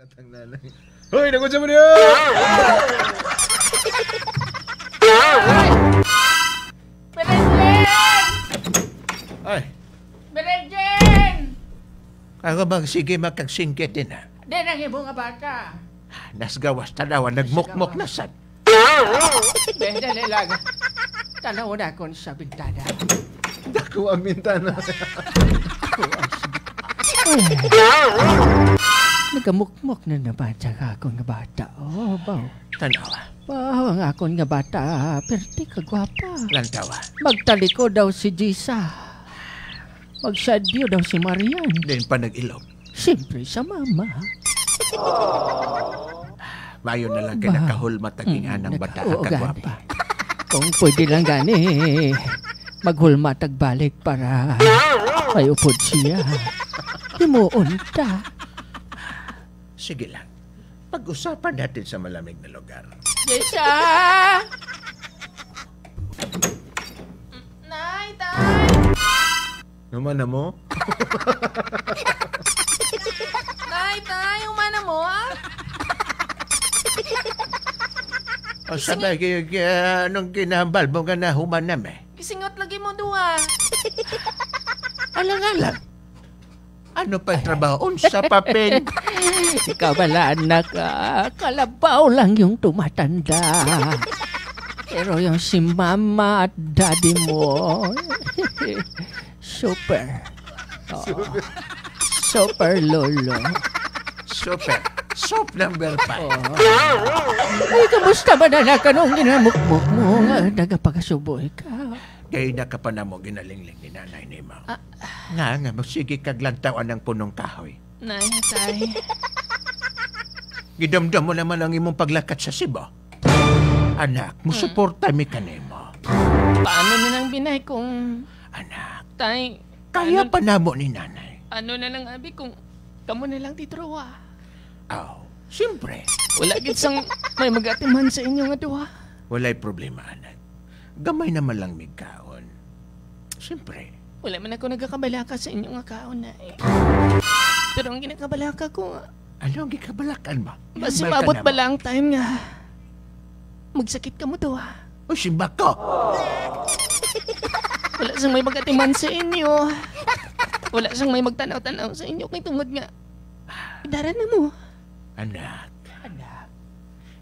Gulat ang nanay. Hoy, nagkutsa mo niyo! Berenjen! Ay, Berenjen! ako bang sige makagsingkit din ha. Di nang imo nga bata. Nasgawas tanawa, nagmukmok na sad. Be, dali lang. Tanaw na akon sa bintana. Dako ang bintana. Nagamukmok na na bata ka akong nga bata. Oh, baw. Tanawa, Baw ang akong nga bata. Perti ka gwapa. lantawa. Magtaliko daw si Jisa. Magsadyo daw si Marian. Din pa nag-ilog. Siyempre sa mama. Mayo na lang kay Ba. nakahulma taging anang bata Oo, ang kagwapa. gani. Kung pwede lang gani, maghulma tagbalik para may upod siya. Himuon ta. Sige lang. Pag-usapan natin sa malamig na lugar. Jisa! Nay, tay! Naman na mo? Nay, tay! Umana mo, ah? O sabay, anong ginahambal mo nga nahuman nami? Gisingot lagi mo duwa. Alang-alang. Ano pa yung trabaho? Unsa papel? Ikaw bala, anak, ah. Kalabaw lang yung tumatanda. Pero yung si mama at daddy mo, super. Oo. Super lolo. Super. Soap number 5. Ay, kamusta ba na anak? Anong ginamukmuk mo? Nga, nagapagasuboy ka. Kay nakapanamo mo ginalingling ni nanay ni mo. Nga nga, magsige kag lantawan ng punong kahoy. Nay, tay. Gidamdam mo naman ang imong paglakat sa Cebu. Anak, musuporta mi kanimo. Paano na lang binay kung Anak, tay, kaya ano, pa namo ni nanay. Ano na lang abi kung kamo na lang titruwa. Aw, siyempre. Wala gid sang may magatiman sa inyo nga duha. Walay problema, anak. Gamay naman lang migkaon. Siyempre. Wala man ako nagakabalaka sa inyo nga kaon na eh. Pero ang ginakabalaka ko, Ano ang gikabalakan mo? basi Hambal ka maabot na mo. ba lang time nga magsakit ka mo duha. O, simba ko. Wala sang may magatiman sa inyo. Wala sang may magtanaw-tanaw sa inyo kay tungod nga idara na mo. Anak, Anak,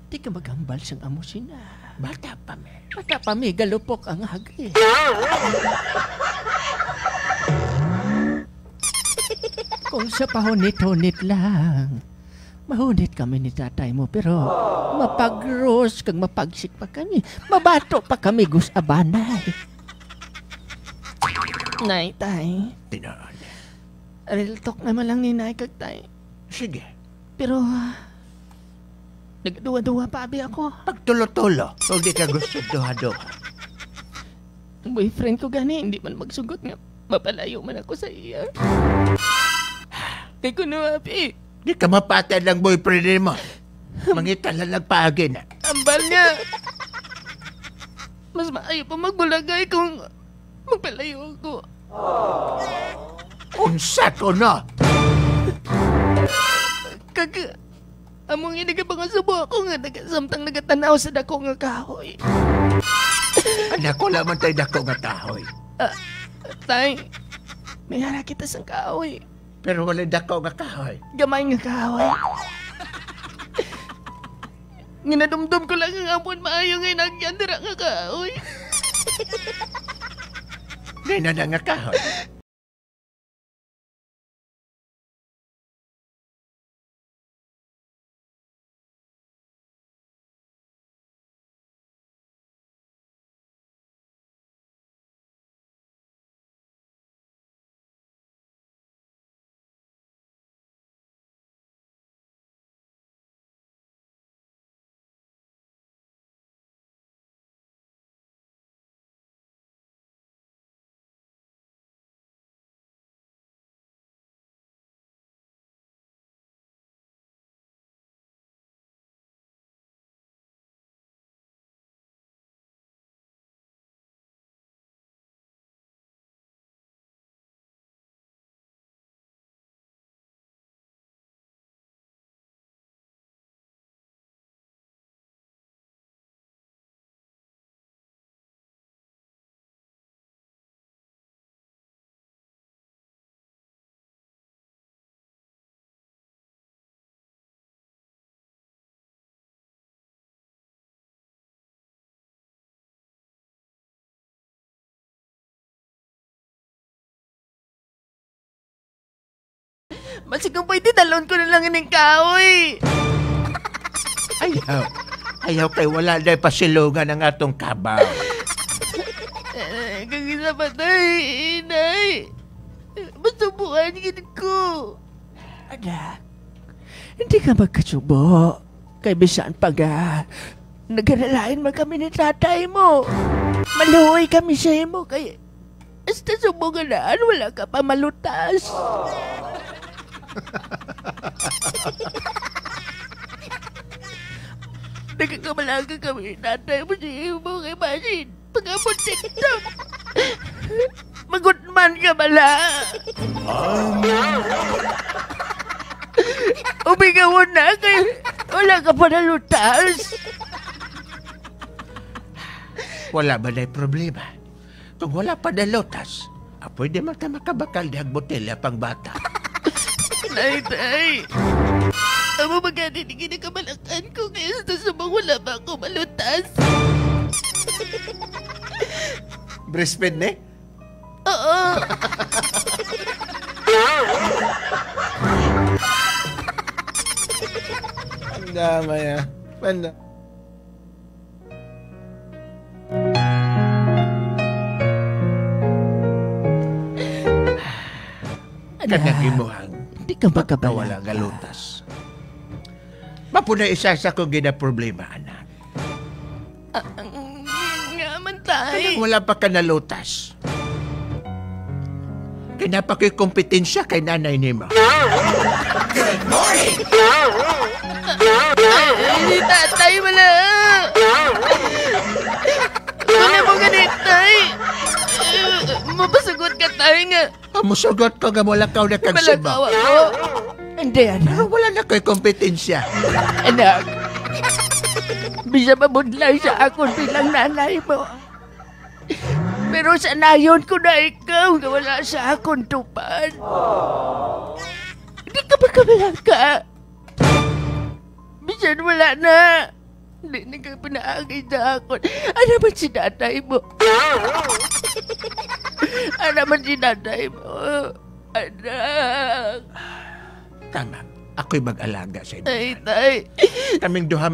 di ka maghambal sang amo sina. Bata pa me. Bata pa mi, galupok ang hagi. Kung sa pahunit-hunit lang, mahunit kami ni tatay mo, pero mapagros kag mapagsik pa kami. Mabato pa kami gus abanay. Nay, tay. Tinoon. Real talk naman lang ni Nay kag tay. Sige. Pero, nagduwa-duwa pa abi ako. Pagtulo-tulo. Kung di ka gusto duha-duha. Ang boyfriend ko gani, hindi man magsugot nga mapalayo man ako sa iya. Kay kuno abi, Di ka mapatay ng boyfriend mo. Mangita lang nagpaagi na. Ambal niya. Mas maayo pa magbulagay kung magpalayo ako. Unsa ko no? Kag among inagabang subo ako nga nagasamtang nagatanaw sa dako nga kahoy. Anak ko laman tayo dako nga kahoy. Tay, may hara kita sang kahoy. Pero wala dako nga kahoy. Gamay nga kahoy. Ginadumdum ko lang ang amon maayo nga inagyan dira nga kahoy. Di na na nga kahoy. Masig kung pwede, dalon ko na lang ining kahoy. Ayaw. Ayaw kay wala na pasilungan ang atong kabaw. Kagisa pa, tay. Inay. Masubukan gid ko. Anak, hindi ka magkasubo. Kay bisan pag nagaralain man kami ni tatay mo. Maluoy kami sa imo kay hasta subugan na, wala ka pa malutas. Nagkakamalaga kami tatay mo sa imo kay basin. Pag-amuntik na. Magutman ka bala. Umigawan na kay wala ka pa nalutas. Wala ba na'y problema? Kung wala pa nalutas, pwede man ka makabakal dihag botelya pang bata. Nay, tay. Amo magani ni ginakabalakan ko kaya sa subong wala pa ako malutas. Breastfeed ne? Oo. Ang dama ya. Panda. Kanang imuhang Hindi ka magkabala. wala galutas. Mapuna isa sa kong gina-problema, anak. Nga man, tay. Kanang wala pa ka nalutas. Kaya pa ko'y kompetensya kay nanay nimo. Good morning! Ay, tatay, wala. Wala mo ganit, tay. Mapasagot ka, tay, nga. Musugot ko nga wala ka na kag siba. Malakaw ako. Hindi, anak. Pero wala na ko'y kompetensya. Anak, bisa mabudlay sa akon bilang nanay mo. Pero sa nayon ko na ikaw nga wala sa akon tupad. Hindi ka ba kamalaka? Bisan wala na. Hindi na ka pinaagay sa akon. Ano man si nanay mo? Ano man si nanay mo? Anak. Tama. Ako'y mag-alaga sa inyo. Ay, tay. Kaming duha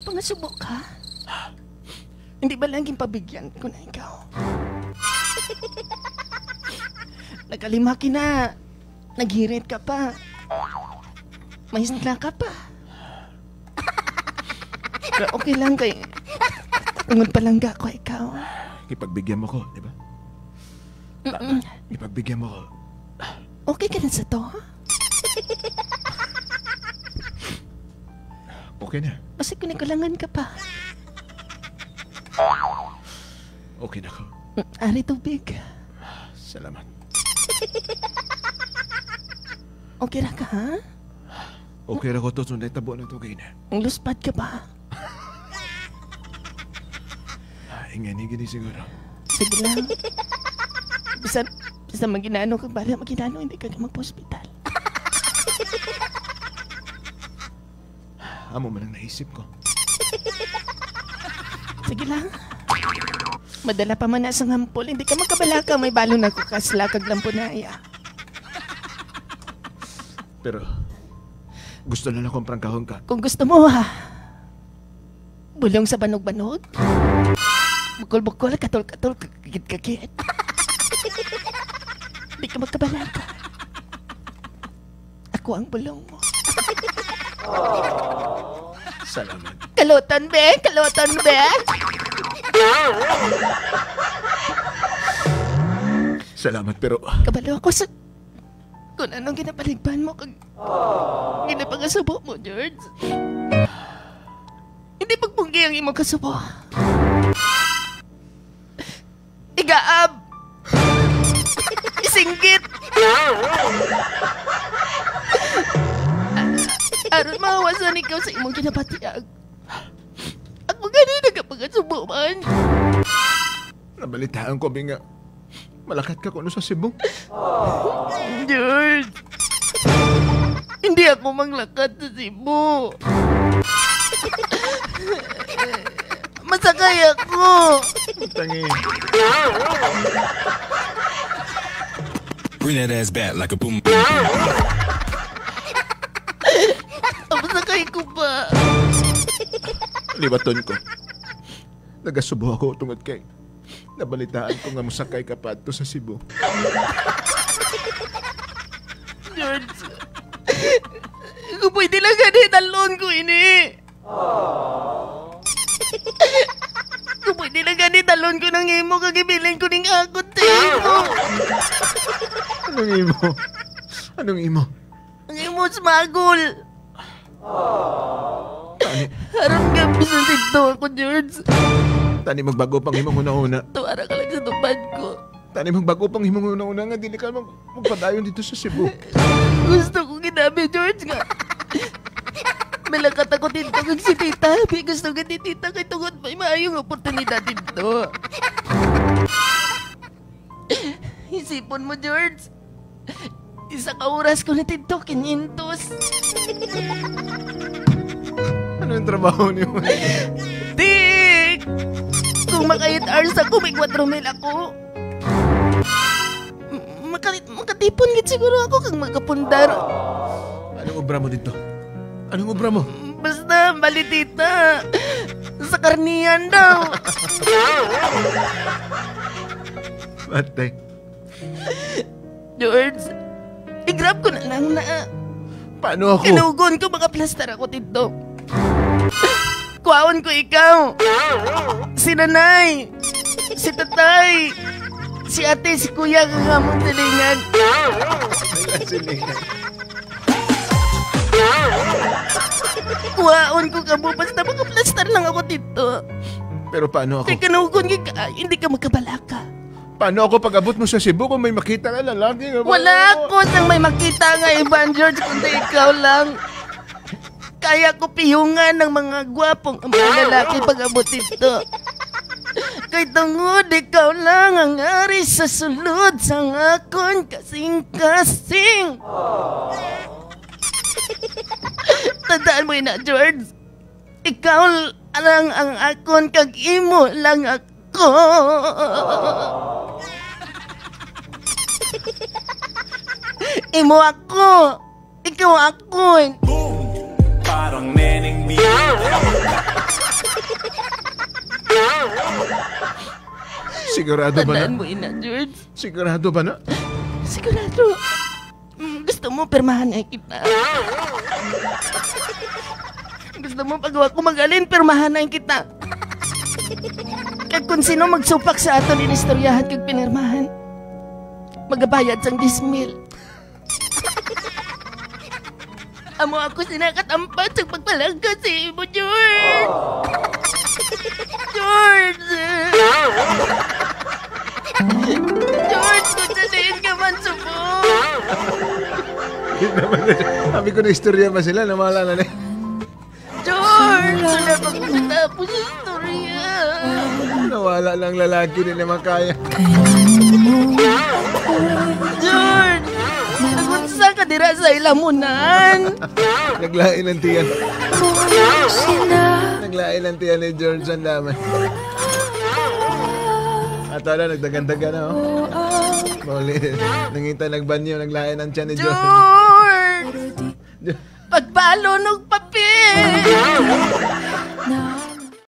Pangasubo ka? Hindi ba lang pabigyan ko na ikaw? Nagkalima na. Naghirit ka pa. Mahisla ka pa. Pero okay lang kay... Tungod palangga ko ikaw. Ipagbigyan mo ko, di ba? Ipagbigyan mo ko. Okay ka na sa to, ha? Okay na. Basta kunikulangan ka pa. Okay na ko. Ari tubig. Salamat. Okay ra ka, ha? Okay ra ko to. Sunday tabo na to kay na. Ang luspad ka ba? Ingani gini siguro. Sige lang. Bisa maginano ka, bala maginano, hindi ka magpa-hospital. Amo man ang naisip ko. Sige lang. Madala pa man na sa ngampol, hindi ka magkabalaka, may balon ako kaslakag lang po na iya. Pero, Gusto na lang akong prangkahon ka. Kung gusto mo ha, bulong sa banog-banog. Bukol-bukol, katol-katol, kagit-kagit. Di ka magkabalaka. Ako ang bulong mo. Salamat. Kalotan be! Kalotan be! Salamat pero Kabalo ako sa kung anong ginapaligpan mo kag ginapangasubo mo, George. Hindi pagpunggi ang imong kasubo. Igaab! Isinggit! Aron mahawasan ikaw sa imong ginapatiyag. Ako ganina kapag kasubo man. Nabalitaan ko nga malakat ka kuno sa Cebu. George! Hindi ako manglakat sa Cebu. Masakay ako. Tangi. Bring that ass back like a boom. Masakay ko pa. Libaton ko. Nagasubo ako tungod kay nabalitaan ko nga mosakay ka pa adto sa Cebu. George, kung pwede lang gani, talon ko ini. Kung pwede lang gani, talon ko ng imo, kagibilin ko ning akot sa imo. Anong imo? Anong imo? Ang imo smagol. Tani, Aron nga, bisan dito ako, George. tani magbago pang imong una-una. Tuwara ka lang sa tupad ko. Tani magbago pang imong una-una nga dili ka magpadayon dito sa Cebu. Gusto ko ginabi, George nga. Malakat ako dito kag si tita. May gusto ka ni tita kay tungod may maayong oportunidad dito. Isipon mo, George. Isa ka oras ko na dito, 500. Ano yung trabaho niyo? Tik! Kung maka 8 hours ako, may 4,000 ako. Makatipon gid siguro ako kang makapundar. Anong obra mo dito? Anong obra mo? Basta, bali tita. Sa karnian daw. Patay. George, i-grab ko na lang na. Paano ako? Kinugon ko, makaplastar ako dito. Kuwaon ko ikaw. Si nanay. Si tatay. Si ate, si kuya, kang among silingan. Silingan. Kuwaon ko kamo, basta makaplastar lang ako dito. Pero paano ako? Kaya kanugon ka, hindi ka magkabalaka. Paano ako pag-abot mo sa Cebu kung may makita ka lalaki? Wala ako nang may makita nga iban, George, kundi ikaw lang. Kaya ko piyungan ng mga gwapong ang mga lalaki pag-abot dito. Kay tungod, ikaw lang ang ari sa sulod sa akon kasing-kasing. Tandaan mo yun na, George. Ikaw lang ang akon kag imo lang ako. Imo ako. Ikaw ako. Boom! Parang neneng B. Sigurado ba na? Tandaan mo yun na, George. Sigurado ba na? Sigurado. Gusto mo, pirmahan na kita. Gusto mo, pagawa ko mag-alin, pirmahan na kita. Kag kung sino magsupak sa aton inistoryahan kag pinirmahan, magabayad sang 10,000. Amo ako sinakatampan sa pagpalangga si imo, George! George! George, kung saliin ka man subo! Sabi ko na istorya ba sila, nawala na eh. George! Wala pa natapos ang istorya. Nawala lang lalaki, di naman kaya. George! Nagunsa ka dira sa ilamunan! Naglain ang tiyan. Naglain ang tiyan ni George ang dami. At wala, nagdagandaga na oh. Mauli, nangita nagbanyo, naglain ang tiyan ni George. George! Pagbalo ng papel.